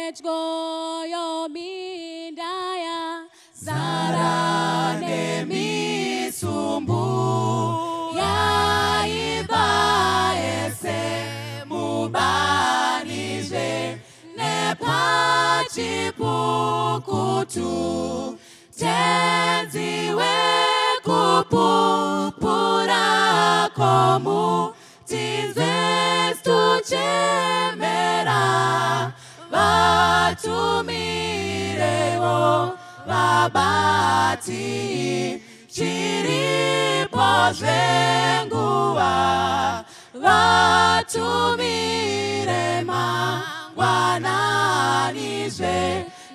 Pedyo yominda yazara nemisumbu yaiva yese mubanizve nepachipukutu tenzi wekupupura komu tinzwe tuchemera vatumirewo vabati chiripo zvenguva vatumire mangwananizve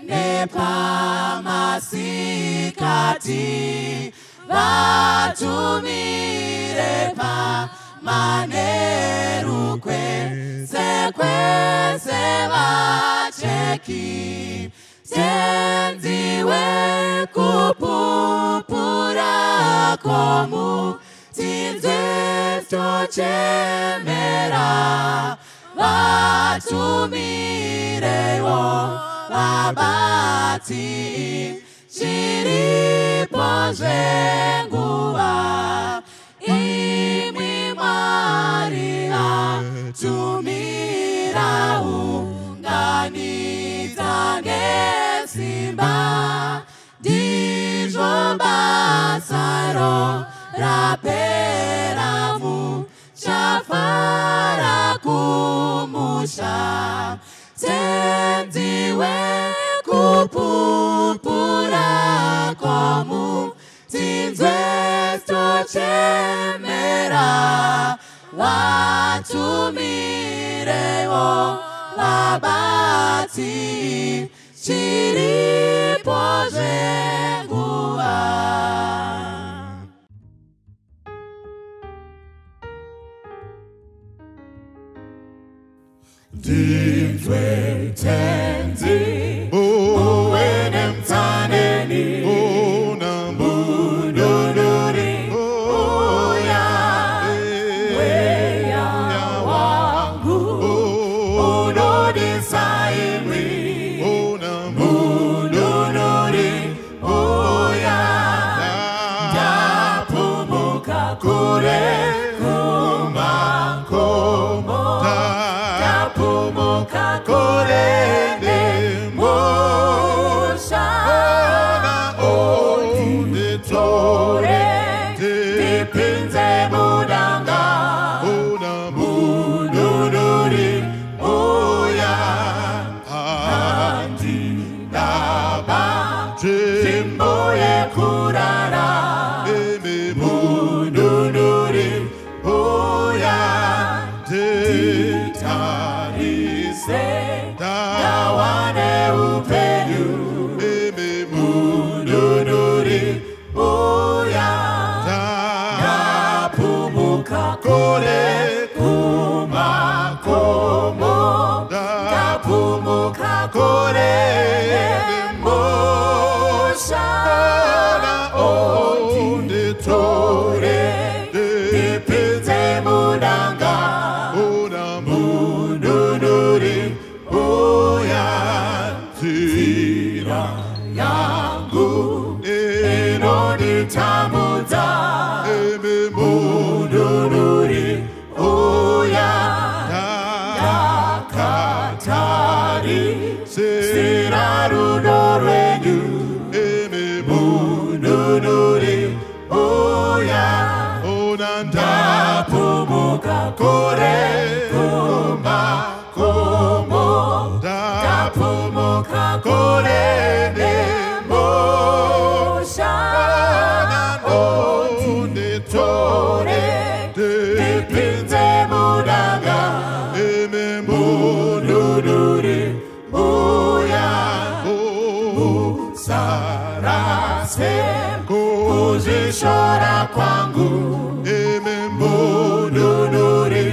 nepamasikati vatumire pamanheru kwese kwese vacheki tenzi wekupupura komu tinzwe tochemera vatumirewo vabati chiripo zvenguva imwi Mwari atumira unganidza nesimba ndizvo basaro rapera muchafara kumusha tenzi wekupupura komu tinzwe tochemera vatumirewo vabati chiripo zvenguva. Ndinzwe tenzi muwe nemtsaneni mununuri uya mweya wangu unodisa imwi mununuri uya ndapumuka kure kumakomo ndapumuka kure nemusha onditore ndipinze mudanga mununuri uya handinaba nzvimbo yekurara mununuri uya nditarise ndawane upenyu mununuri uya ndapumuka kure kumakomo ndapumuka kure nemusha onditore ndipinze mudanga mununuri uya nzira yangu inonditambudza mununuri uya ndakatarisira rudo rwenyu mununuri uya ndapumuka kure kumakomo ndapumuka kure nemusha onditore ndipinze mudanga mununuri uya musarase kuzvishora kwangu mununuri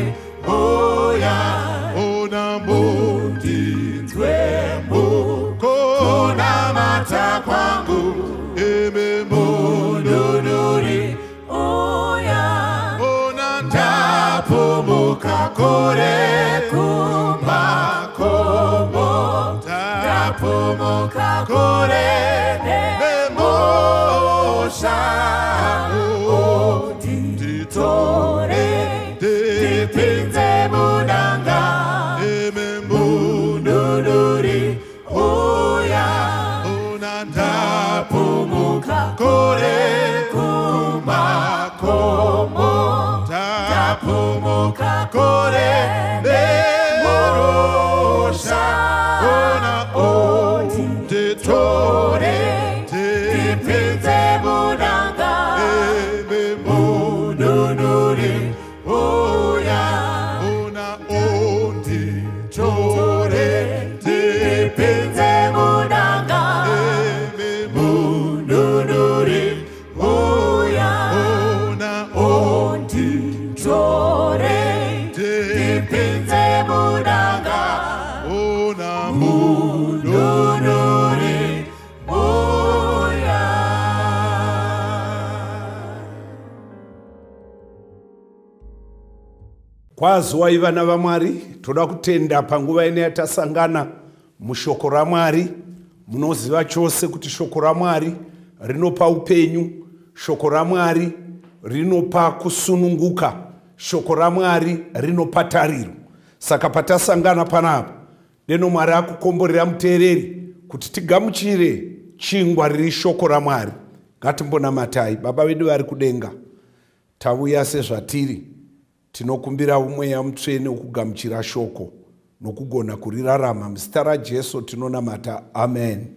Tore Ndipinze mudanga Imi Mununuri uya Ona Onditore Ndipinze mudanga Ona Mununuri uya. Kwaziwai vana vaMwari, toda kutenda panguva ino yatasangana mushoko raMwari. Munoziva chose kuti shoko raMwari rinopa upenyu, shoko raMwari rinopa kusununguka, shoko raMwari rinopa tariro. Saka patasangana panapa, deno Mwari akukomborera muteereri kuti tigamuchire chingwa riri shoko raMwari. Ngatimbonamatai. Baba vedu vari kudenga, tauya sezvatiri, tinokumbira mweya mutsvene wekugamuchira shoko nokugona kurirarama. Muzita raJesu tinonamata, amen.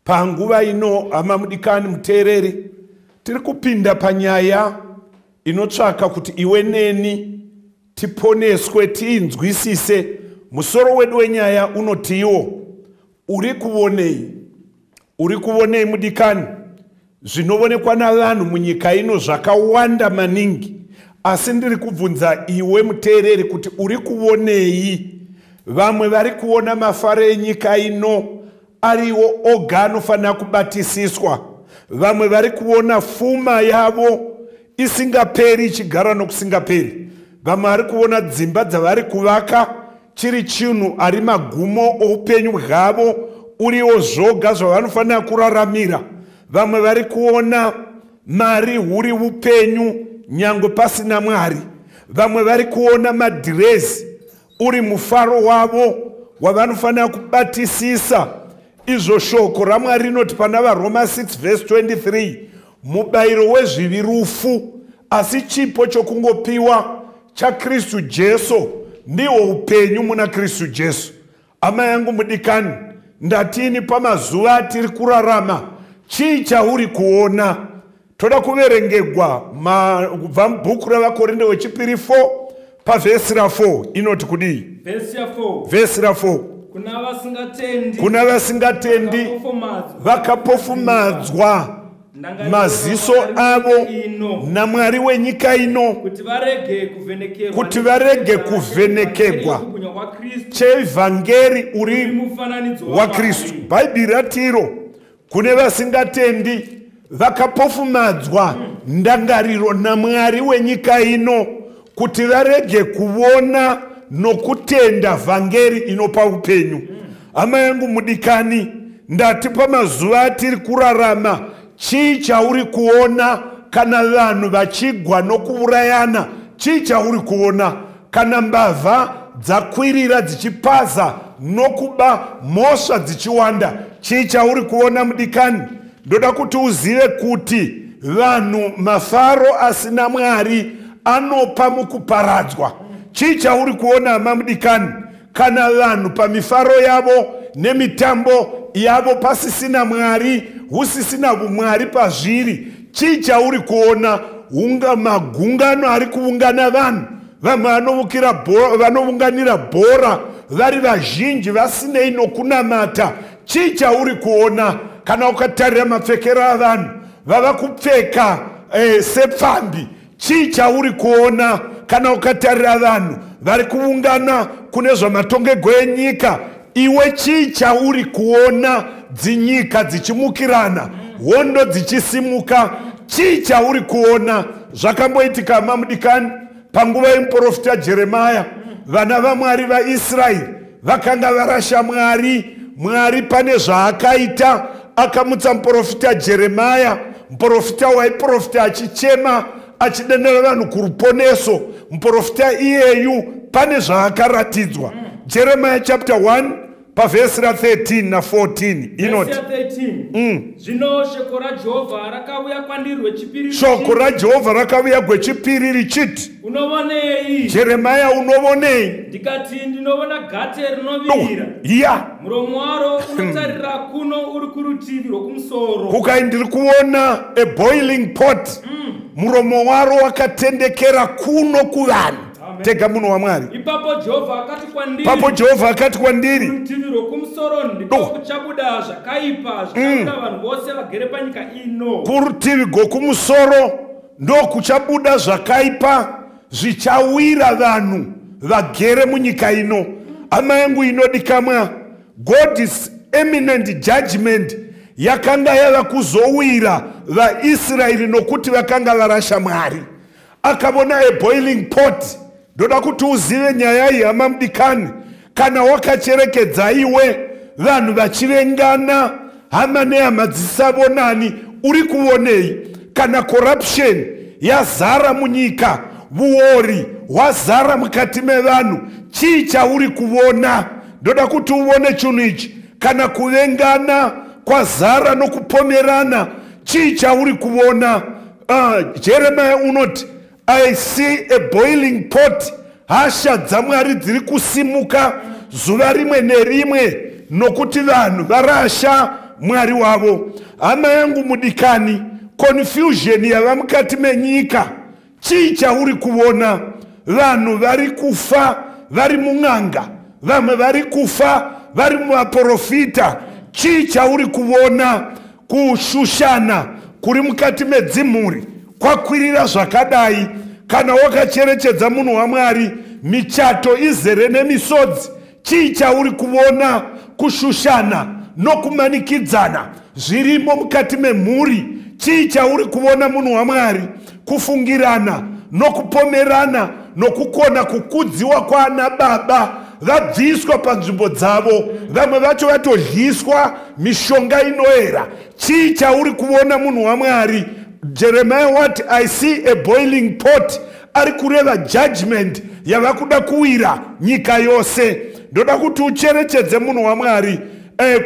Panguva ino, hama mudikani muteereri, tiri kupinda panyaya inotsvaka kuti iwe neni tiponeswe, tiinzwisise. Musoro wedu wenyaya unotiwo, uri kuvonei? Uri kuvonei mudikani? Zvinovonekwa navanhu munyika ino zvakawanda maningi, asi ndiri kubvunza iwe muteereri kuti uri kuvonei? Vamwe vari kuona mafaro enyika ino ariwo oga anofanira kubatisiswa. Vamwe vari kuona fuma yavo isingaperi ichigara nokusingaperi. Vamwe vari kuona dzimba dzavari kuvaka chiri chinhu ari magumo oupenyu hwavo, uriwo zvoga zvavanofanira kuraramira. Vamwe vari kuona mari huri upenyu nyangwe pasina Mwari. Vamwe vari kuona madhirezi uri mufaro wavo wavanofanira kubatisisa. Izvo shoko raMwari rinoti pana vaRoma 6 vhesi 23, mubayiro wezvivi rufu, asi chipo chokungopiwa chaKristu Jesu ndihwo upenyu muna Kristu Jesu. Hama yangu mudikani, ndatini pamazuva atiri kurarama, chii chauri kuona? Toda kuverengegwa kubva mubhuku ravaKorinde wechipiri 4 pavhesi ra4, inoti kudii? Vhesi ya4. Vhesi ra4. Kuna vasingatendi. Kuna vasingatendi vakapofumadzwa vakapofumadzwa maziso avo naMwari wenyika ino, kuti varege kuvhenekerwa kuti varege kuvhenekegwa kubwinya kwaKristu chevhangeri uri uri mufananidzo waKristu. Bhaibheri ratiro kune vasingatendi vakapofumadzwa ndangariro naMwari wenyika ino, kuti varege kuona nokutenda vhangeri inopa upenyu. Hama yangu mudikani, ndati pamazuva atiri kurarama, chii chauri kuona kana vanhu vachigwa nokuurayana? Chii chauri kuona kana mbavha dzakwirira dzichipaza nokuba, mhosva dzichiwanda? Chii chauri kuona mudikani? Ndoda kuti uzive kuti vanhu mafaro asina Mwari anopa mukuparadzwa. Chii chauri kuona, hama mudikani, kana vanhu pamifaro yavo nemitambo yavo pasisina Mwari, husisina vumwari pazviri? Chii chauri kuona? Hunga magungano ari kuungana vanhu, vamwe vanovunganira bhora vari vazhinji vasinei nokunamata. Chii chauri kuona kana ukatarira mapfekero avanhu vava kupfeka sepfambi? Chii chauri kuona kana ukatarira vanhu vari kuungana kune zvamatongego enyika? Iwe chii chauri kuona dzinyika dzichimukirana, hondo dzichisimuka? Chii chauri kuona? Zvakamboitika, mamudikani, panguva yemuprofita Jeremaya. Vana vaMwari vaIsraeri vakanga varasha Mwari. Mwari pane zvaakaita, akamutsa muprofita Jeremaya, muprofita waiprofita achichema achidenera vanhu kuruponeso. Muprofita iyeyu pane zvaakaratidzwa. Jeremaya chapter 1 pavhesi ra13 na14 inoti: 13. Zvino shoko raJehovha rakauya kwandiri rwechipiri. Shoko raJehovha rakauya gwechipiri richiti: Unovonei? Jeremaya, unovonei? Ndikati, ndinovona gate rinovirira. Muromo waro unotarira kuno uri kurutivi rwokumusoro. Kukai ndiri kuona a boiling pot, muromo waro wakatendekera kuno kuvanhu. Tega munhu waMwari. Ipapo Jehovha akati kwandiri, Papo Jehovha akati kwandiri, kurutivi rwokumusoro ndiko kuchabuda zvakaipa zvichabuda vanhu vose vagere panyika ino. Kurutivi gwokumusoro ndokuchabuda zvakaipa zvichawira vanhu vagere munyika ino. Hama yangu inodikamwa, God's eminent judgment yakanga yava kuzowira vaIsraeri nokuti vakanga varasha Mwari. Akavona a boiling pot. Ndoda kuti uzive nyaya iyi, hama mudikani. Kana wakacherekedza iwe vanhu vachivengana, hama nehama dzisavonani, uri kuonei? Kana corruption yazara munyika, vuori hwazara mukati mevanhu, chii chauri kuona? Ndoda kuti uone chinhu ichi. Kana kuvengana kwazara nokupomerana, chii chauri kuona? Jeremiah unoti, "I see a boiling pot." Hasha dzaMwari dziri kusimuka zuva rimwe nerimwe nokuti vanhu varasha Mwari wavo. Hama yangu mudikani, confusion yava mukati menyika, chii chauri kuona? Vanhu vari kufa vari mun'anga, vamwe vari kufa vari muvaprofita, chii chauri kuona? Kushushana kuri mukati medzimhuri kwakwirira zvakadai. Kana wakacherechedza, munhu waMwari, michato izere nemisodzi, chii chauri kuona? Kushushana nokumanikidzana zvirimo mukati memhuri, chii chauri kuona, munhu waMwari? Kufungirana nokupomerana nokukona kukudziwa kwaana baba vabviswa panzvimbo dzavo, vamwe vacho vatodyiswa mishonga inoera, chii chauri kuona, munhu waMwari? Jeremiah what? "I see a boiling pot." Ari kureva judgment yava kuda kuwira nyika yose. Ndoda kuti ucherechedze, munhu waMwari,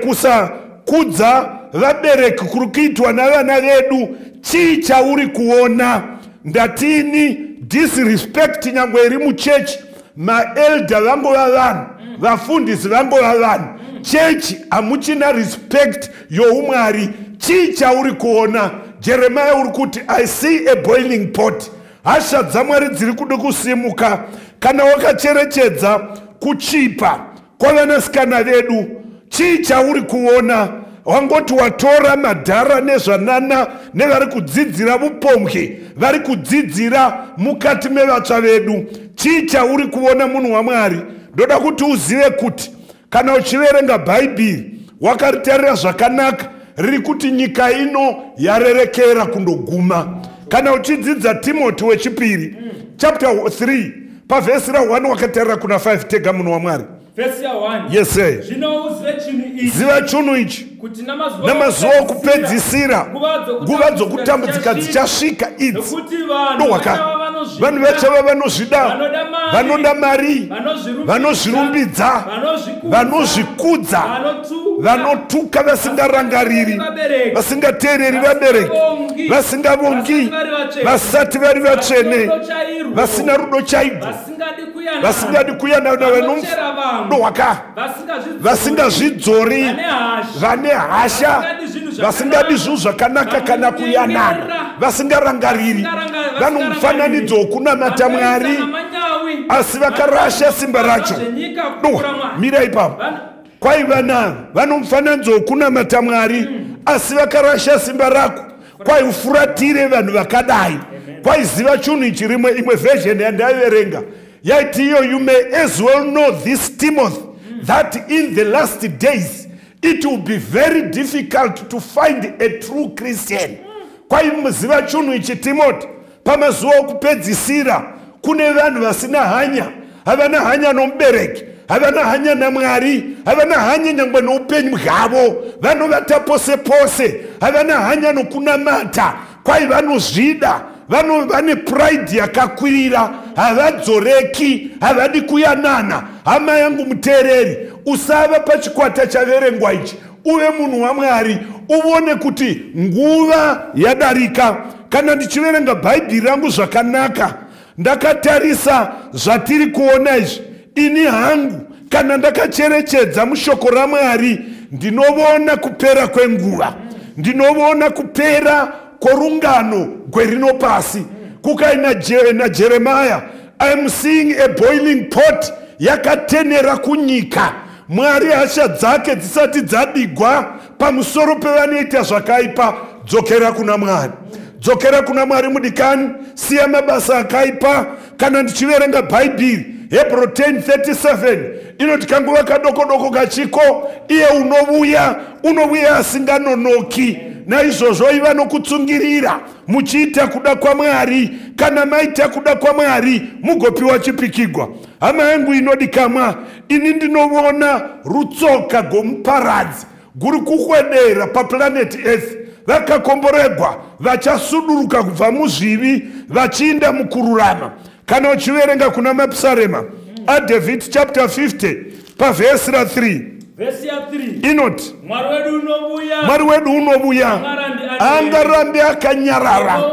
kusakudza vabereki kuri kuitwa navana vedu, chii chauri kuona? Ndatini disrespect nyangwe iri muchechi, maelders vangova vanhu, vafundisi vangova vanhu, chechi hamuchina respect youmwari, chii chauri kuona? Jeremiah uri kuti, "I see a boiling pot." Hasha dzaMwari dziri kuda kusimuka. Kana wakacherechedza kuchipa kwavanasikana vedu, chii chauri kuona? Wangoti watora madhara nezvanana nevari kudzidzira upombwe, vari kudzidzira mukati mevatsva vedu, chii chauri kuona, munhu waMwari? Ndoda kuti uzive kuti kana uchiverenga Bhaibheri wakaritarira zvakanaka, riri kuti nyika ino yarerekera kundoguma. Kana uchidzidza Timoti wechipiri chapter 3 pavhesi ra1 wakatarira kuna 5, tega munhu waMwari. Vhesi ya1. Yes sir. Zvino uzive chinhu ichi, Ziva chinhu ichi, kuti namazuva okupedzisira nguva dzokutambudzika dzichasvika idzi. Nokuti vanhu Dohwaka. vachava vanozvida, Vanhu vachava vanozvida, vanoda mari, vanoda mari, vanozvirumbidza, vanozvirumbidza, vanozvikudza, vanozvikudza, vanotuka, vanotuka, vasingarangariri, vabereki, vasingateereri vabereki, vasingavongi, vasingavongi, vasati vari vatsvene, vasati vari vatsvene, vasina rudo chairwo, vasina rudo chairwo, vasingadi kuyanana, vasingadi kuyanana, vanochera vamwe, vanodohwaka, vasingazvidzori, vasingazvidzori, vane hasha, vane hasha, vasingadi zvinhu zvakanaka, vasingadi zvinhu zvakanaka kana kuyanana, vasingarangariri, vano mufananidzo wokunamata Mwari, vanoita manyawi, asi vakarasha simba racho. zvenyika Dohwa, kupfuura Mwari. mira ipapo. Kwaiva navo vano mufananidzo wokunamata Mwari, asi vakarasha simba rako. Kwaifuratire vanhu vakadai. Kwaiziva chinhu ichi. Rimwe imwe version yandaiverenga yaiti iyo, "You may as well know this, Timothy, that in the last days it will be very difficult to find a true Christian." Kwaimuziva chinhu ichi, Timothy, pamazuva okupedzisira kune vanhu vasina hanya. Havana hanya nomubereki, havana hanya naMwari, havana hanya nyangwe noupenyu hwavo, vanovata pose pose, havana hanya nokunamata. Kwai vanozvida, vane pride yakakwirira, havadzoreki, havadi kuyanana. Hama yangu muteereri, usava pachikwata chaverengwa ichi. Uve munhu waMwari, uvone kuti nguva yadarika. Kana ndichiverenga Bhaibheri rangu zvakanaka, ndakatarisa zvatiri kuona izvi, ini hangu kana ndakacherechedza mushoko raMwari, ndinovona kupera kwenguva, ndinovona kupera kworungano gwerino pasi. Kukai naJeremaya I am seeing a boiling pot yakatenera kunyika. Mwari hasha dzake dzisati dzadigwa pamusoro pevanoita zvakaipa. Dzokera kuna Mwari, dzokera kuna Mwari mudikani, siya mabasa akaipa. Kana ndichiverenga Bhaibheri, Hebrew 10:37 inoti kanguva kadoko doko kachiko, iye unovuya, unovuya asinganonoki. Naizvozvo iva nokutsungirira muchiita kuda kwaMwari. Kana maita kuda kwaMwari mugopiwa chipikigwa. Hama yangu inodikamwa, ini ndinovona rutsoka gomuparadzi guri kukwedera paplanet Earth. Vakakomboregwa vachasuduruka kubva muzvivi vachiinda mukururama. Kana uchiverenga kuna Mapsarema aDavid chapter 50 pavhesi ra3 Vhesi ya 3 inoti Mwari wedu unovuya, Mwari wedu unovuya, angarambi akanyarara.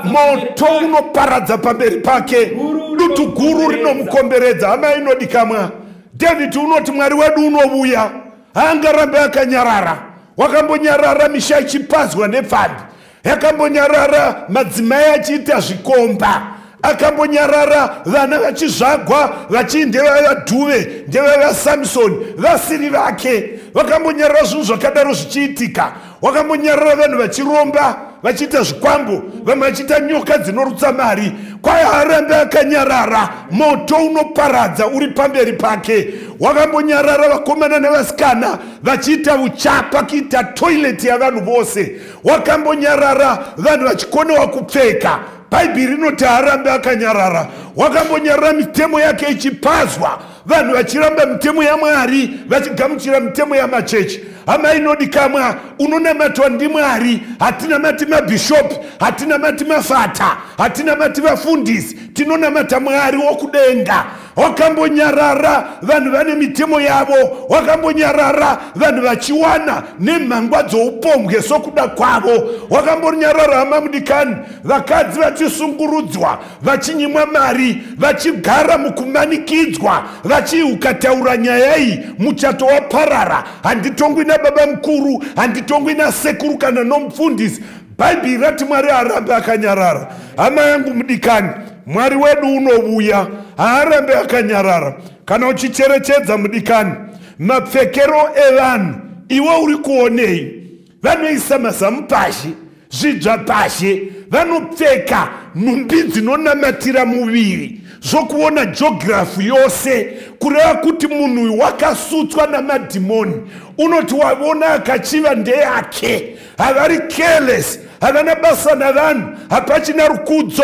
Moto unoparadza pamberi pake, dutu guru rinomukomberedza. Hama inodikamwa, David unoti Mwari wedu unovuya, haangarambi akanyarara. Wakambonyarara misha ichipazwa nepfambi, yakambonyarara madzimai achiita zvikomba, akambonyarara vana vachizvagwa vachii ndevavadhuve, ndevavaSamsoni vasiri vake. Vakambonyarara zvinhu zvakadaro zvichiitika. Wakambonyarara vanhu vachiromba vachiita zvikwambo, vamwe vachiita nyoka dzinorutsa mari. Kwai harambe akanyarara, moto unoparadza uri pamberi pake. Wakambonyarara vakomana nevasikana vachiita uchapa kuita toilet yavanhu vose. Wakambonyarara vanhu vachikonewa kupfeka. Bhaibheri rinoti harambe akanyarara. Wakambonyarara mitemo yake ichipazwa, vanhu vachiramba mitemo yaMwari vachigamuchira mitemo yamachechi. Hama inodikamwa, unonamatwa ndiMwari. Hatinamati mabhishopi, hatinamati mafata, hatinamati vafundisi, tinonamata Mwari wokudenga. Wakambonyarara vanhu vane mitemo yavo, wakambonyarara vanhu vachiwana nemhangwa dzoupombwe sokuda kwavo. Wakambonyarara hama mudikani, vakadzi vachisungurudzwa, vachinyimwa mari, vachigara mukumanikidzwa, vachiukataura nyaya iyi muchato waparara. Handitongwi nababa mukuru, handitongwi nasekuru kana nomufundisi. Bhaibheri rati Mwari haarambe akanyarara. Hama yangu mudikani, Mwari wedu unovuya, haarambe akanyarara. Kana uchicherechedza mudikani mapfekero evanhu, iwe uri kuonei? Vanoisa mazamu pashi, zvidzva pashi, vanopfeka nhumbi dzinonamatira muviri, zvokuona geography yose, kureva kuti munhu uyu wakasutswa namadhimoni. Unoti wavona akachiva ndeyake. Havari careless, havana basa navanhu, hapachina rukudzo,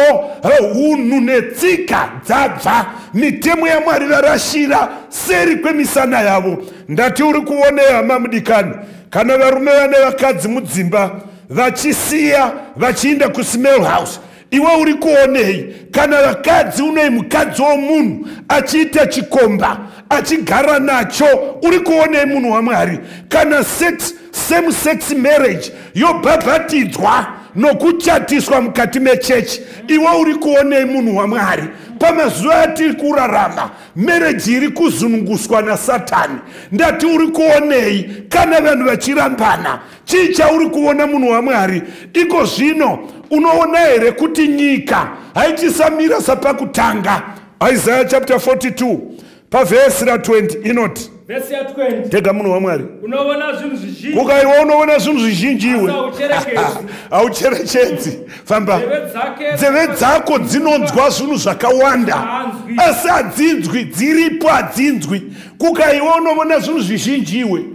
hunhu netsika dzabva. Mitemo yaMwari varashira seri kwemisana yavo. Ndati uri kuonei hama mudikani, kana varume vane vakadzi mudzimba vachisiya vachiinda kusmell house, iwe uri kuonei? Kana vakadzi unei mukadzi womunhu achiita chikomba achigara nacho, uri kuonei munhu waMwari? Kana same sex marriage yobhabhatidzwa nokuchatiswa mukati mechechi, iwe uri kuonei munhu waMwari? Pamazuva atiri kurarama, mereji iri kuzununguswa naSatani. Ndati uri kuonei kana vanhu vachirambana? Chii chauri kuona munhu waMwari? Iko zvino unoona here kuti nyika haichisamira sapakutanga? Isaiah chapter 42 pavhesi ra20 inoti Vhesi ya 20 tega munhu waMwari, unoona zvinhu zvizhinji, kuka iwe unoona zvinhu zvizhinji iwe asi haucherekedzi. Haucherechedzi. Famba. Nzeve dzake Nzeve dzako dzinonzwa zvinhu zvakawanda, Haanzwi. asi hadzinzwi, dziripo hadzinzwi. Kuka iwe unoona zvinhu zvizhinji iwe,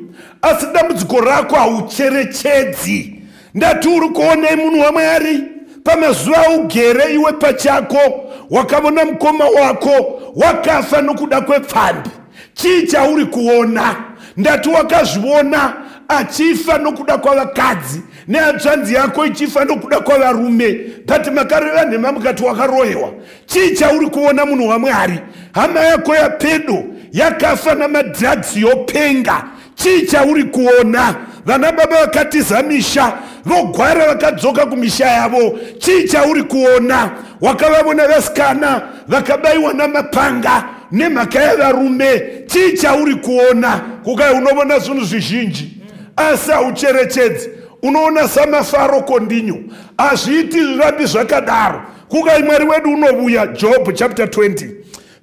asi dambudziko rako haucherechedzi. Ndati uri kuonei munhu waMwari? Pamazuva ugere iwe pachako wakavona mukoma wako wakafa nokuda kwepfambi. Chii chauri kuona? Ndati wakazviona achifa nokuda kwavakadzi, nehanzvanzi yako ichifa nokuda kwavarume, but makareva nhema mukati wakaroyewa. Chii chauri kuona munhu waMwari? Hama yako yapedo yakafa namadrugs yopenga. Chii chauri kuona? Vana baba vakatiza misha vogwara vakadzoka kumisha yavo. Chii chauri kuona? Wakavavona vasikana vakabayiwa namapanga nemhaka yavarume. Chii chauri kuona? Kukai unovona zvinhu zvizhinji asi haucherechedzi. Unoona samafaro kondinyu, hazviiti zvirambi zvakadaro. Kukai Mwari wedu unovuya. Job chapter 20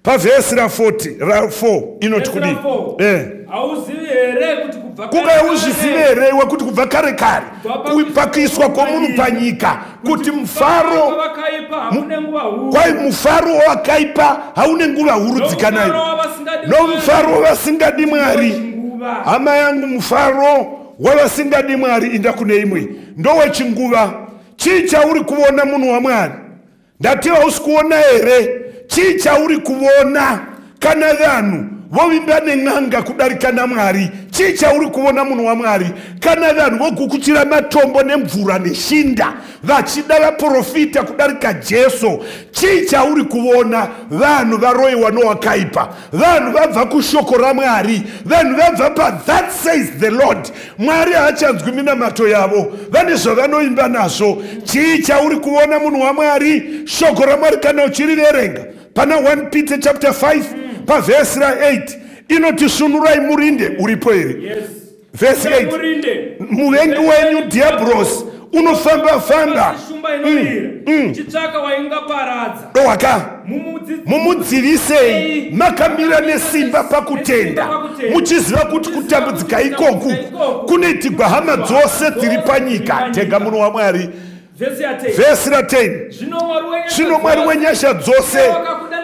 pavhesi ra40 ra4 inoti kudii? Hauzivi here kuti kubva Kukai uzvizive here iwe kuti kubva kare kare pakuiswa kwomunhu panyika kuti mufaro wakaipa haune nguva huru, kwai mufaro wakaipa haune nguva huru dzikanai, nomufaro wavasingadi Mwari. Nguva. Hama yangu, mufaro wavasingadi Mwari, inda kune imwe, ndowechinguva. Chii chauri kuona, munhu waMwari? Ndati hausi kuona here? Chii chauri kuona kana vanhu vovimba nen'anga kudarika naMwari? Chii chauri kuona, munhu waMwari, kana vanhu vogukuchira matombo nemvura neshinda vachida vaprofita kudarika Jesu? Chii chauri kuona? Vanhu varoyiwa nowakaipa, vanhu vabva kushoko raMwari, vanhu vabva pa "That says the Lord". Mwari haachanzwi minamato yavo, vane zvavanoimba nazvo. Chii chauri kuona, munhu waMwari? Shoko raMwari kana uchiriverenga pana 1 Peter chapter 5 pavhesi ra8 inoti, "Sunurai murinde." Uripo here? Yes. Vhesi 8. Murinde. Muvengi wenyu Dhiabhurosi unofamba-famba Shumba inorira ichitsvaka waingaparadza. Dowaka. Mumudzivisei makamira nesimba pakutenda, muchiziva kuti kutambudzika ikoku kunoitigwa hama dzose dziri panyika. Tega, munhu waMwari. Vhesi ya 10. Vhesi ra10. Zvino Mwari wenyasha Zvino Mwari dzose, wenyasha dzose,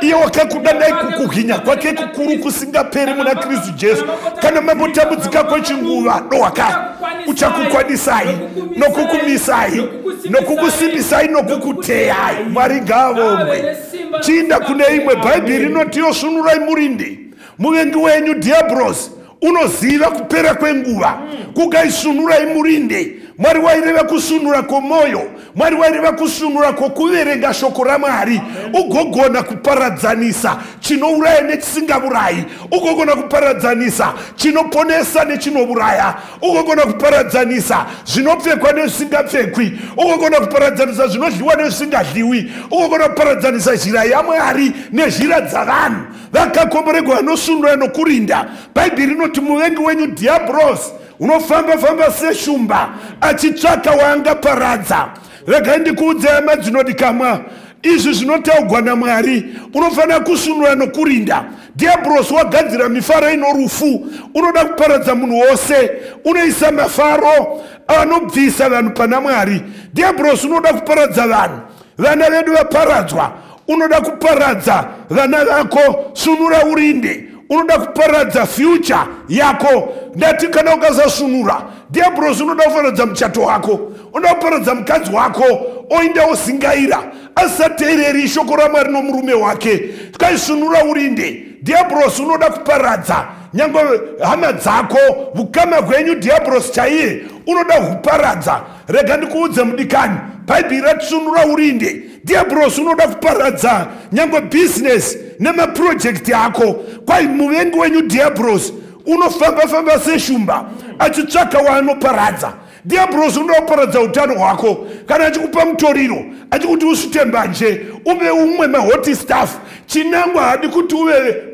iye wakakudanai kukuhwinya kwake kukuru kusingaperi muna Kristu Jesu, kana mambotambudzika kwechinguva, dowaka, uchakukwanisai nokukumisai nokukusimbisai nokukuteyai. Mwari ngaavongwe. Chiinda kune imwe. Bhaibheri rinoti, "Yosunurai murinde, muvengi wenyu Dhiabhurosi unoziva kupera kwenguva." Kukaisunurai murinde, Mwari waireva kusunura kwomwoyo, Mwari waireva kusunura kwokuverenga shoko raMwari, ugogona kuparadzanisa chinouraya nechisingaurayi, ugogona kuparadzanisa chinoponesa nechinouraya, ugogona kuparadzanisa zvinopfekwa nezvisingapfekwi, ugogona kuparadzanisa zvinodyiwa nezvisingadyiwi, ugogona kuparadzanisa zhira yaMwari nezhira dzavanhu. Vakakomboregwa vanosunura nokurinda. Bhaibheri rinoti muvengi wenyu Dhiabhurosi unofamba-famba seshumba achitsvaka waangaparadza. Regai ndikuudzei, hama dzinodikamwa, izvi zvinotaugwa naMwari. Unofanira kusunura nokurinda. Dhiabhurosi wagadzira mifaro ino rufu, unoda kuparadza munhu wose, unoisa mafaro anobvisa vanhu pana Mwari. Dhiabhurosi unoda kuparadza vanhu, vana vedu vaparadzwa. Unoda kuparadza vana vako, sunura urinde. Unoda kuparadza future yako. Ndati kana ukasasunura, Dhiabhurosi unoda kuparadza muchato wako, unoda kuparadza mukadzi wako, oinda ozingaira asateereri shoko raMwari nomurume wake. Kaisunura urinde. Dhiabhurosi unoda kuparadza nyange hama dzako, ukama hwenyu. Dhiabhurosi chaiye unoda kuparadza. Rega ndikuudze, mudikani, Bhaibheri ratisunura urinde. Dhiabhurosi unoda kuparadza nyange bhizinesi nemapurojekti ako. Kwai muvengi wenyu Dhiabhurosi unofamba-famba seshumba achitsvaka waanoparadza. Dhiabhurosi unoda kuparadza utano hwako. Kana achikupa mutoriro, achikuti usvite mbanje, uve umwe mahot stuff, chinangwa haadi kuti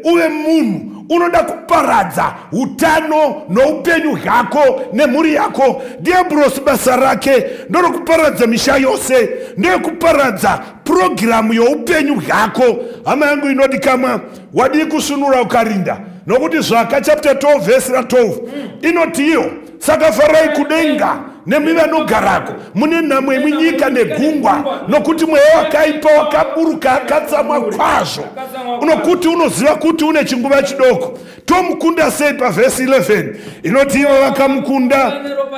uve munhu. Unoda kuparadza utano noupenyu hwako nemhuri yako. Dhiabhurosi basa rake ndorokuparadza misha yose, ndeyekuparadza purogiramu youpenyu hwako. Hama yangu inodikamwa, wadii kusunura ukarinda? Nokuti Zvaka chapter 12 vhesi ra12 inoti iyo, "Saka farai kudenga nemi vanogarako. Mune nhamo imwi nyika negungwa, nokuti mweya wakaipa wakaburuka akatsamwa kwazvo, nokuti unoziva kuti une chinguva chidoko." Tomukunda sei? Pavhesi 11 inoti ivo vakamukunda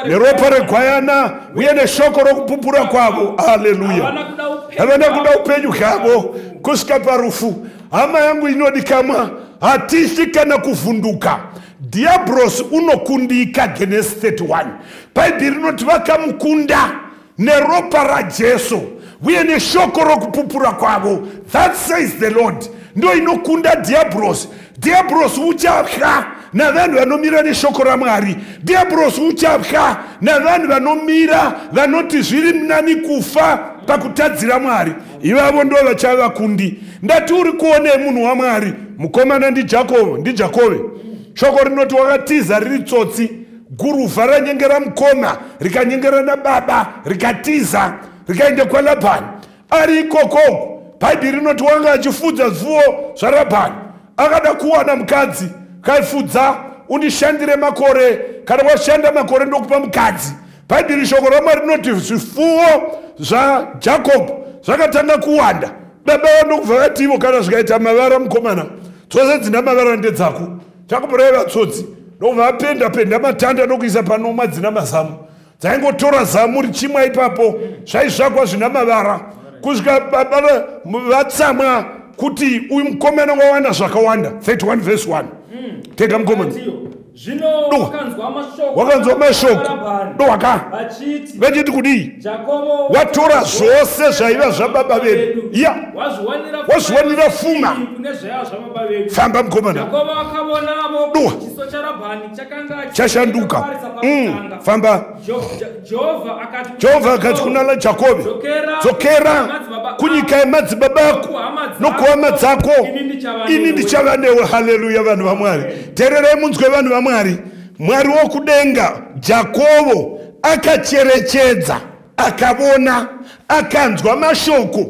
neropa regwayana uye neshoko rokupupura kwavo. Aleluya. Havana kuda upenyu. Havana kuda upenyu hwavo kusvika parufu. Hama yangu inodikamwa, hatisi kana kuvhunduka. Dhiabhurosi unokundika. Genesi 31, Bhaibheri rinoti vakamukunda neropa raJesu uye neshoko rokupupura kwavo. "That says the Lord" ndo inokunda Dhiabhurosi. Dhiabhurosi uchatya navanhu vanomira neshoko raMwari. Dhiabhurosi uchatya navanhu vanomira vanoti zviri nani kufa pakutadzira Mwari. Ivavo ndo vachava vakundi. Ndati uri kuonei, munhu waMwari? Mukomana ndiJakobo, ndiJakove. Shoko rinoti wakatiza riri tsotsi. Guruvha ranyengera mukoma, rikanyengera nababa, rikatiza rikaenda kwaLabhani. Ari ikoko, Bhaibheri rinoti wanga achifudza zvifuwo zvaRabhani. Akada kuwana mukadzi, kaifudza undishandire makore, kana washanda makore ndokupa mukadzi. Bhaibheri shoko raMwari rinoti zvifuwo zvaJacob zvakatanga kuwanda. Baba ndokubva vati ivo kana zvikaita mavara mukomana, dzose dzina mavara ndedzako. Jacob raiva tsotsi, ndokubva apenda penda matanda ndokuisa panomwa dzina mazamu. Dzaingotora zamu richimwa ipapo, zvaizvakwa zvina mavara. Kusvika baba vatsamwa kuti uyu mukomana wawana zvakawanda. 31 verse 1. Tega mukomana. Zvino wakanzwa mashoko dowaka vachiti kudii? Watora zvose zvaiva zvababa vedu. Ya, wazviwanira fuma. Famba mukomana. Dowa chashanduka. Famba. Jehovha akati kuna Jakobe, dzokera kunyika yemadzibaba ako nokuhama dzako, ini ndichava newe. Haleluya vanhu vaMwari. Teererai munzwe vanhu vaMwari. Mwari wokudenga, Jakobo akacherechedza, akavona, akanzwa mashoko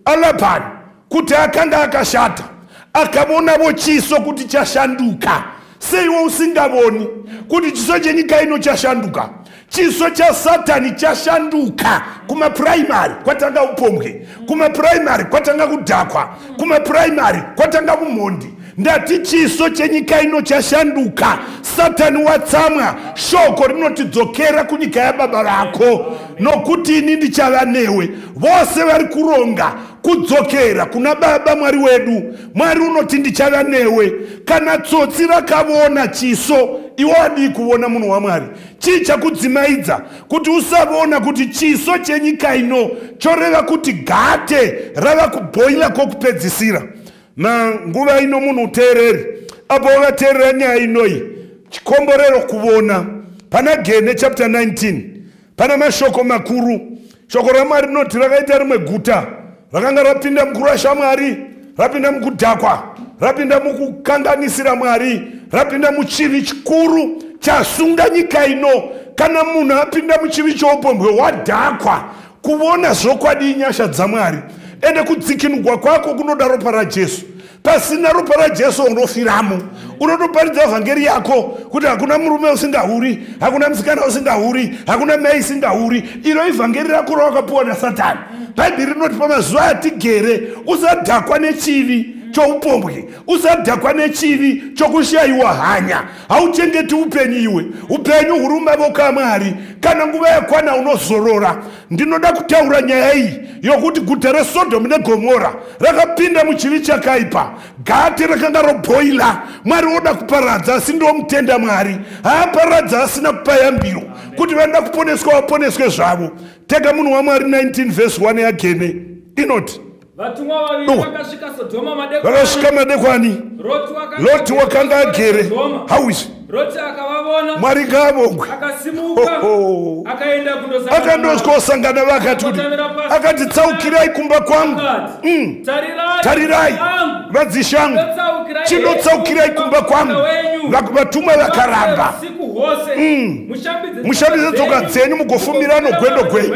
aLabhani kuti akanga akashata, akavonavo chiso kuti chashanduka. Seiwo usingavoni kuti chiso chenyika ino chashanduka? Chiso chaSatani chashanduka. Kumapuraimari kwatanga upombwe, kumapuraimari kwatanga kudhakwa, kumapuraimari kwatanga umhondi. Ndati chiso chenyika ino chashanduka. Satani watsamwa. Shoko rinoti dzokera kunyika yababa vako, nokuti ini ndichava newe. Vose vari kuronga kudzokera kuna Baba Mwari wedu, Mwari unoti ndichava newe. Kana tsotsi rakavona chiso, iwe wadii kuvona munhu waMwari? Chii chakudzimaidza kuti usavona kuti chiso chenyika ino choreva kuti gate rava kubhoila kwokupedzisira? Manguva ino munhu uteereri, apo wakateerera nyaya inoyi, chikomborero kuvona pana Gene chapter 19 pana mashoko makuru. Shoko raMwari rinoti rakaita rimwe guta rakanga rapinda mukurasha Mwari, rapinda mukudhakwa, rapinda mukukanganisira Mwari, rapinda muchivi chikuru chasunga nyika ino. Kana munhu apinda muchivi choupombwe wadhakwa, kuvona zvokwadi inyasha dzaMwari. Ende kudzikinurwa kwako kunoda ropa raJesu. Pasina ropa raJesu unofiramo. Unotoparidza vhangeri yako kuti hakuna murume usingahuri, hakuna musikana usingahuri, hakuna mai isingahuri. Iro ivhangeri rako rawakapiwa naSatani. Bhaibheri rinoti pamazuva atigere usadhakwa nechivi choupombwe, usadhakwa nechivi chokushayiwa hanya. Hauchengeti upenyu iwe, upenyu huri mumavoko aMwari. Kana nguva yakwana unozorora. Ndinoda kutaura nyaya iyi yokuti guta reSodhomu neGomora rakapinda muchivi chakaipa. Gate rakanga robhoila. Mwari woda kuparadza, asi ndomutenda Mwari haaparadza asina kupa yambiro kuti vanoda kuponeswa vaponeswe zvavo. Tega munhu waMwari 19 verse 1 yaGene inoti vatumwa vaviri vakasvika Sodhoma madekwana. Vakasvika madekwani. Loti wakanga agere. Hauizvi. Roti akavavona. Mwari ngaavongwe. Akasimuka. Akaenda kundosangana. Akandosangana vakati kuti akati tsaukirai kumba kwangu. Tarirai vadzishangu. Chinotsaukirai kumba kwangu. Vatumwa vakaramba. Mushambidze tsoka dzenyu mugofumira nogwendo gwenyu.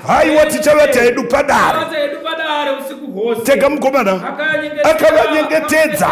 Haiwa tichavata hedu padare. Tega mukomana akavanyengetedza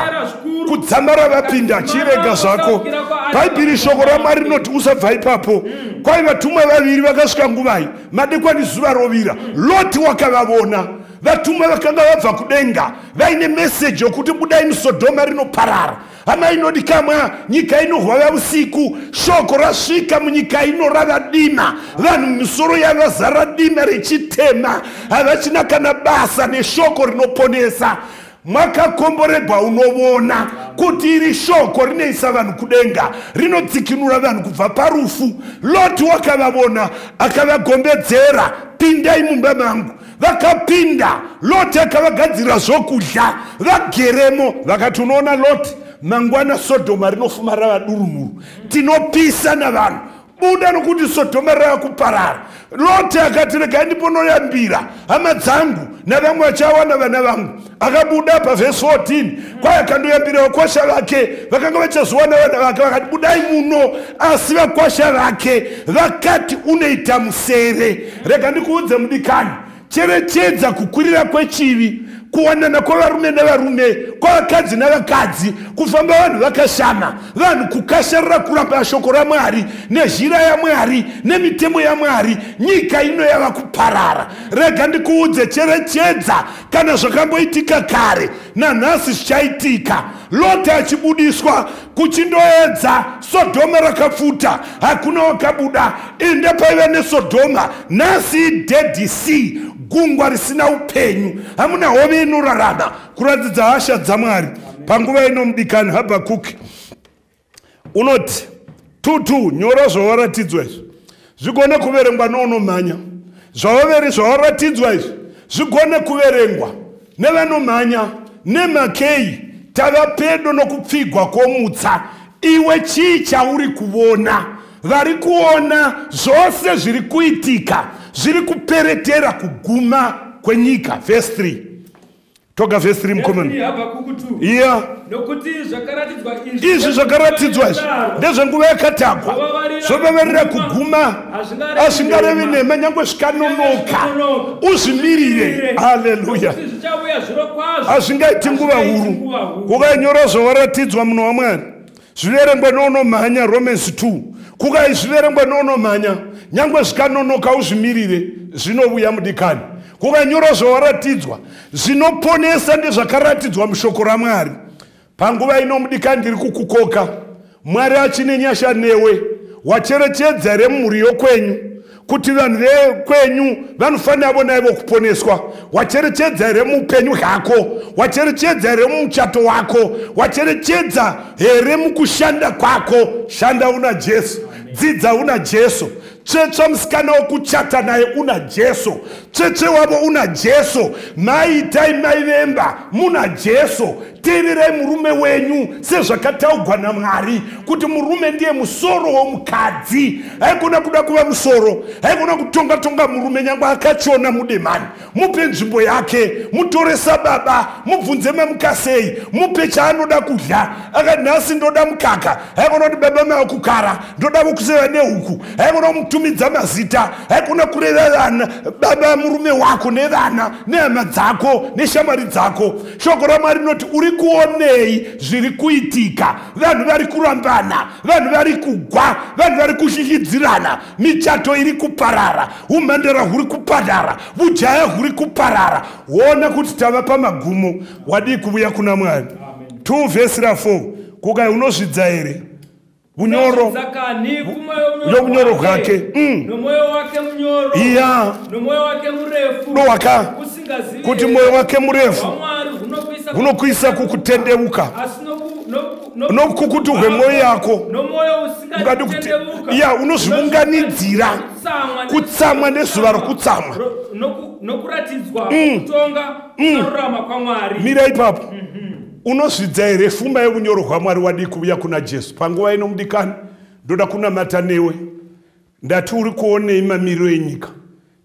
kudzamara vapinda. Chirega zvako. Bhaibheri shoko raMwari rinoti usabva ipapo. Kwai vatumwa vaviri vakasvika nguvai madekwani zuva rovira. Loti wakavavona. Vatumwa vakanga vabva kudenga vaine meseji yokuti budai muSodhoma rinoparara. Hama inodikamwa, nyika inohwava usiku. Shoko rasvika munyika ino rava dima. Vanhu misoro yavo vazara dima rechitema, havachina kana basa neshoko rinoponesa. Mwakakomboregwa unovona kuti iri shoko rinoisa vanhu kudenga, rinodzikinura vanhu kubva parufu. Loti wakavavona akavagombedzera, pindai mumba mangu. Vakapinda. Loti akavagadzira zvokudya, vageremo. Vakati unoona Loti, mangwana Sodhoma rinofuma rava durumuru, tinopisa navanhu. Buda nokuti Sodhoma rava kuparara. Loti akati regai ndiponoyambira hama dzangu navamwe vachawana vana vangu. Akabuda pavhesi 14 kwai akandoyambira vakwasha vake vakanga vachazowana vana vake. Vakati budai muno. Asi vakwasha vake vakati unoita musere. Rega ndikuudze mudikani, Cherechedza kukwirira kwechivi, kuwanana kwavarume navarume, kwavakadzi navakadzi, kufamba vanhu vakashama, vanhu kukasharira kuramba shoko raMwari nezhira yaMwari nemitemo yaMwari. Nyika ino yava kuparara. Rega ndikuudze, cherechedza kana zvakamboitika kare nanhasi zvichaitika. Loti achibudiswa kuchindoedza Sodhoma rakapfuta, hakuna wakabuda. Ende paiva neSodhoma, nhasi Dead Sea, gungwa risina upenyu, hamuna hove inorarama, kuratidza hasha dzaMwari. Panguva ino mudikani Habhakuki unoti 2:2, nyora zvawaratidzwa izvi zvigone kuverengwa nounomhanya. Zvawaratidzwa izvi zvigone kuverengwa nevanomhanya. Nemakei tava pedo nokupfigwa kwomutsa. Iwe chii chauri kuona? Vari kuona zvose zviri kuitika, zviri kuperetera kuguma kwenyika. Verse 3. Toga verse 3 mukomana. Iya. Nokuti zvakaratidzwa izvi, izvi zvakaratidzwa izvi ndezvenguva yakatagwa, zvovavarira kuguma, hazvingarevi nhema, nyangwe zvikanonoka. Uzvimirire. Haleluya. Hazvingaiti nguva huru. Kukainyora zvawaratidzwa munhu waMwari, zviverengwe nounomhanya. Romans 2. Kukai zviverengwe nounomhanya, nyangwe zvikanonoka, uzvimirire, zvinouya mudikani. Kukanyora zvawaratidzwa, zvinoponesa ndezvakaratidzwa mushoko raMwari. Panguva ino mudikani, ndiri kukukoka. Mwari achine nyasha newe. Wacherechedza here mumhuri yokwenyu kuti vanhu vekwenyu vanofanira vo naivo kuponeswa? Wacherechedza here muupenyu hwako? Wacherechedza here mumuchato wako? Wacherechedza here mukushanda kwako? Shanda una Jesu, dzidza una Jesu, tsvetsva musikana wokuchata naye una Jesu, tsvetsve wavo una Jesu, maitai mai vemba muna Jesu. Teererai murume wenyu sezvakataugwa naMwari kuti murume ndiye musoro womukadzi. Haigona kuda kuva musoro, haigona kutonga-tonga murume nyangwe akachona mudemani. Mupe nzvimbo yake, mutore sababa, mubvunze mamukasei, mupe chaanoda kudya. Akati nhasi ndoda mukaka, haigona kuti baba mava kukara, ndoda kuseva nehuku. Haigona kumutumidza mazita, haigona kureva vana baba murume wako nevana nehama dzako neshamwari dzako. Shoko raMwari rinoti uri kuonei zviri kuitika? Vanhu vari kurambana, vanhu vari kugwa, vanhu vari kushishidzirana, michato iri kuparara, umhandara huri kuparara, ujaya huri kuparara. Ona kuti tava pamagumo. Wadii kuvuya kuna Mwari? 2 vhesi ra4. Kukai unozvidza here unyoro yobunyoro hwake? Nomwoyo wake munyoro, iya, nomwoyo wake murefu, dowaka usingazivi kuti mwoyo wake murefu hwaMwari hunokuisa hunokuisa kukutendeuka, asi nokukutu hwemwoyo yako nomwoyo ungadi kuti usingadi iya unozviunganidzira kutsamwa nezuva rokutsamwa, nokuratidzwa kutonga kusarurama kwaMwari. Mira ipapo. Unozvidza here fumba yeunyoro hwaMwari? Wadii kuuya kuna Jesu? Panguva ino mudikani, ndoda kunamata newe. Ndati uri kuonei mamiriro enyika?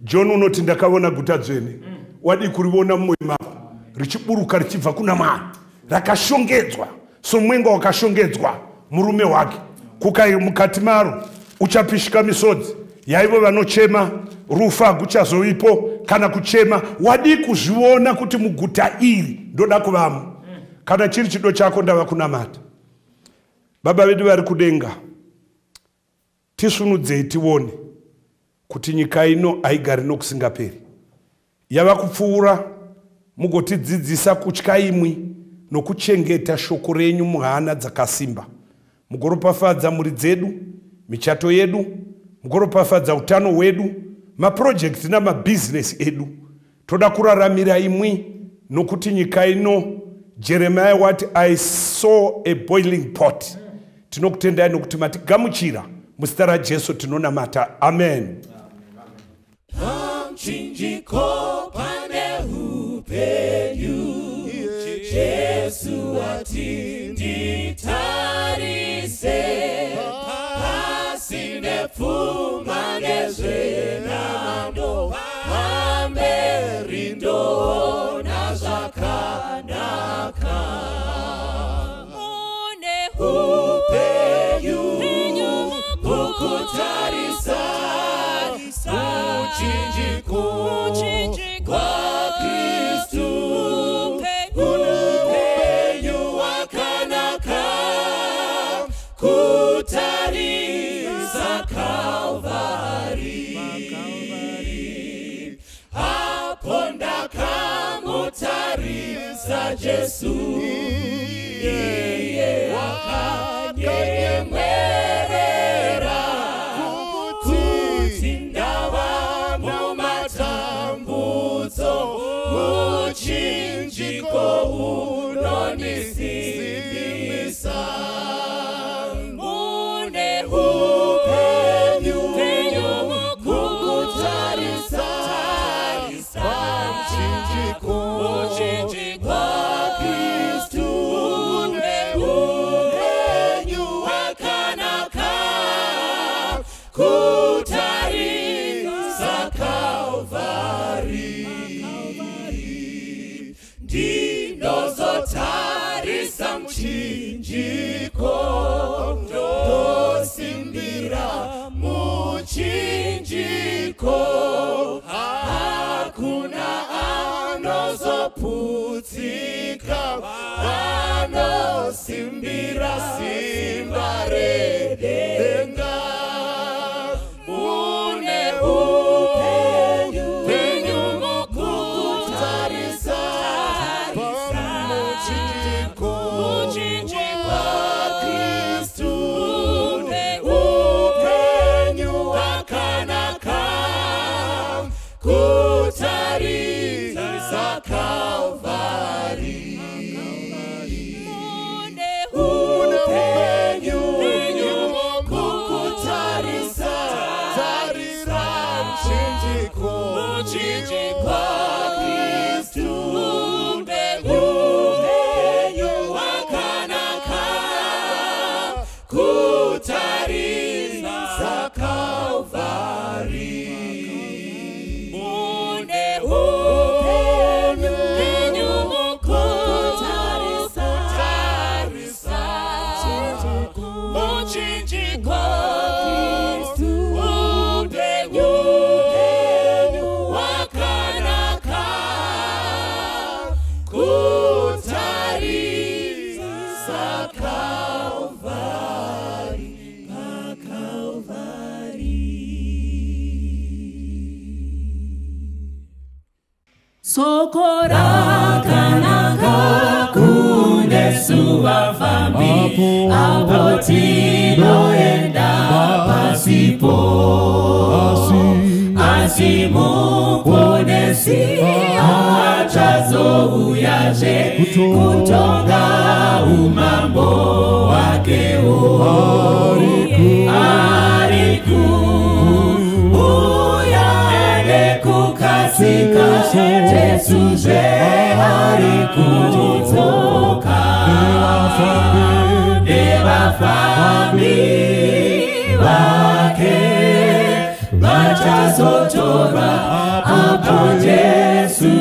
John unoti ndakaona guta dzvene. Wadii kuriona mumwoyo mako richiburuka richibva kuna Mwari, rakashongedzwa somwenga wakashongedzwa murume wake? Kukai mukati maro uchapishika misodzi yaivo vanochema rufu hakuchazovipo kana kuchema. Wadii kuzviona kuti muguta iri ndoda kuvamo? Kana chiri chido chako, ndava kunamata. Baba vedu vari kudenga, tisvunudzei tione kuti nyika ino haigari nokusingaperi, yava kupfuura. Mugotidzidzisa kutya imwi nokuchengeta shoko renyu muhana dzakasimba. Mugoropafadza mhuri dzedu, michato yedu, mugoropafadza utano hwedu, mapurojekti namabhizinesi edu. Toda kuraramira imwi, nokuti nyika ino, Jeremiah wati, "I saw a boiling pot." Tinokutendai nokuti matigamuchira. Muzita raJesu tinonamata, amen. Pamchinjiko pane upenyu, Jesu ati nditarise, pasine pfuma nezvenhando, pamberi ndoona zvakanaka. Mune upenyu upenyu ukutarisa Tarisa. muchinjiko. Muchinjiko. Kutarisa Calvary, apo ndakamutarisa Jesu, iye akanyemwerera kuti ndava mumatambudzo, muchinjiko unondisimbisa. Mune upenyu mukutarisa muchinjiko waKristu, mune upenyu wakanaka kutarisa Calvary. Ndinozotarisa muchinjiko, ndosimbira muchinjiko, hakuna anozoputsika, anosimbira simba redenga. Mune upenyu mukutarisa muchinjiko waKristu, mune upenyu wakanaka kutarisa Calvary. Mune upenyu mukutarisa muchinjiko waKristu, mune upenyu wakanaka kutarisa Calvary. Mune upenyu mukutarisa muchinjiko, upenyu wakanaka kutarisa Calvary, Calvary. Soko rakanaka kunesu vafambi, apo tinoenda pasipo, asi Muponesi achazouyazve kutonga umambo wakewo. Ari kuuya nekukasika, Jesu zve ari kudzoka. Nevafambi vake vachazotorwa apo Jesu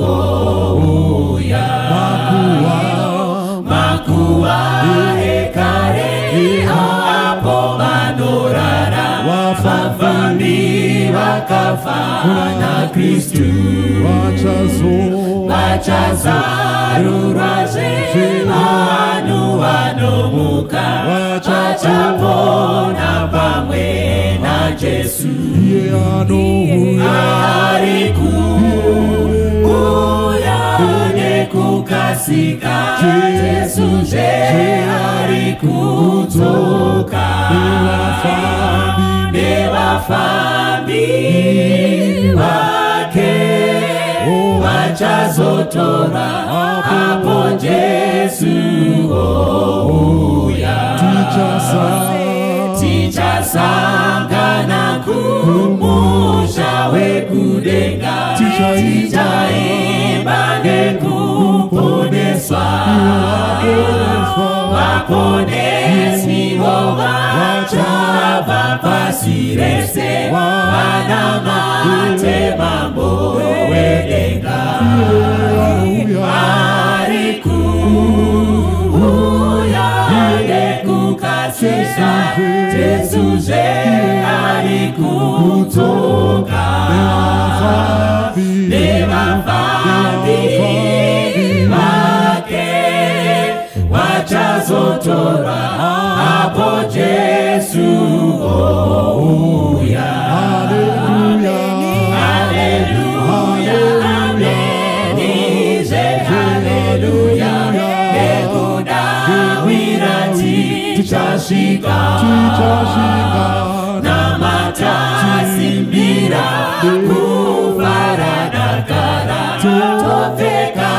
ouya. Makuva ekare apo vanorara, vafambi vakafa naKristu vachazarurwazve, vanhu vanomuka vachapona pamwe naJesu. Ari kuuya nekukasika, Jesu zve ari kudzoka. Nevafambi vake vachazotorwa apo Jesu ouya. Tichasangana kumusha wekudenga, tichaimba nekuponeswa. Vaponesiwo vachabva pasi rese, vanamate Mambo wedenga. Ari kuuya nekukasika, Jesu zve ari kudzoka. Nevafambi vake vachazotorwa apo tichasvika, namatasimbira kufara dakara, topfeka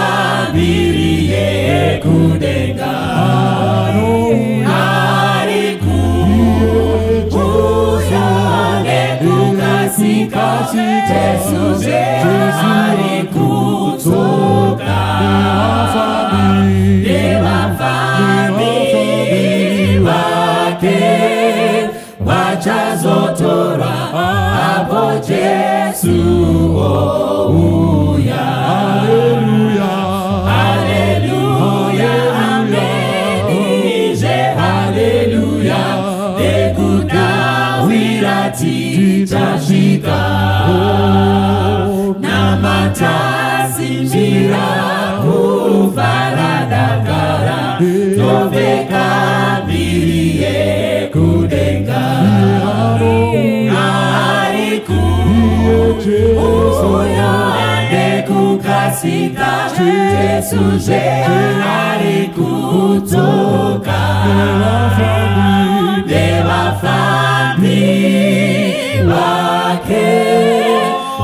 mbiri yekudenga. Ari kuuya nekukasika, Jesu zve ari kudzoka. Nevafambi vake vachazotorwa apo Jesu ouya. Haleluya, amenizve haleluya, nekudawira tichasvika, namatasimbira kufara dakara, topfeka mbiri yekudenga. Ari kuuya nekukasika, Jesu zve ari kudzoka. Nevafambi vake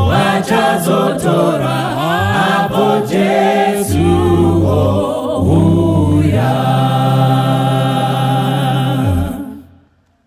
vachazotorwa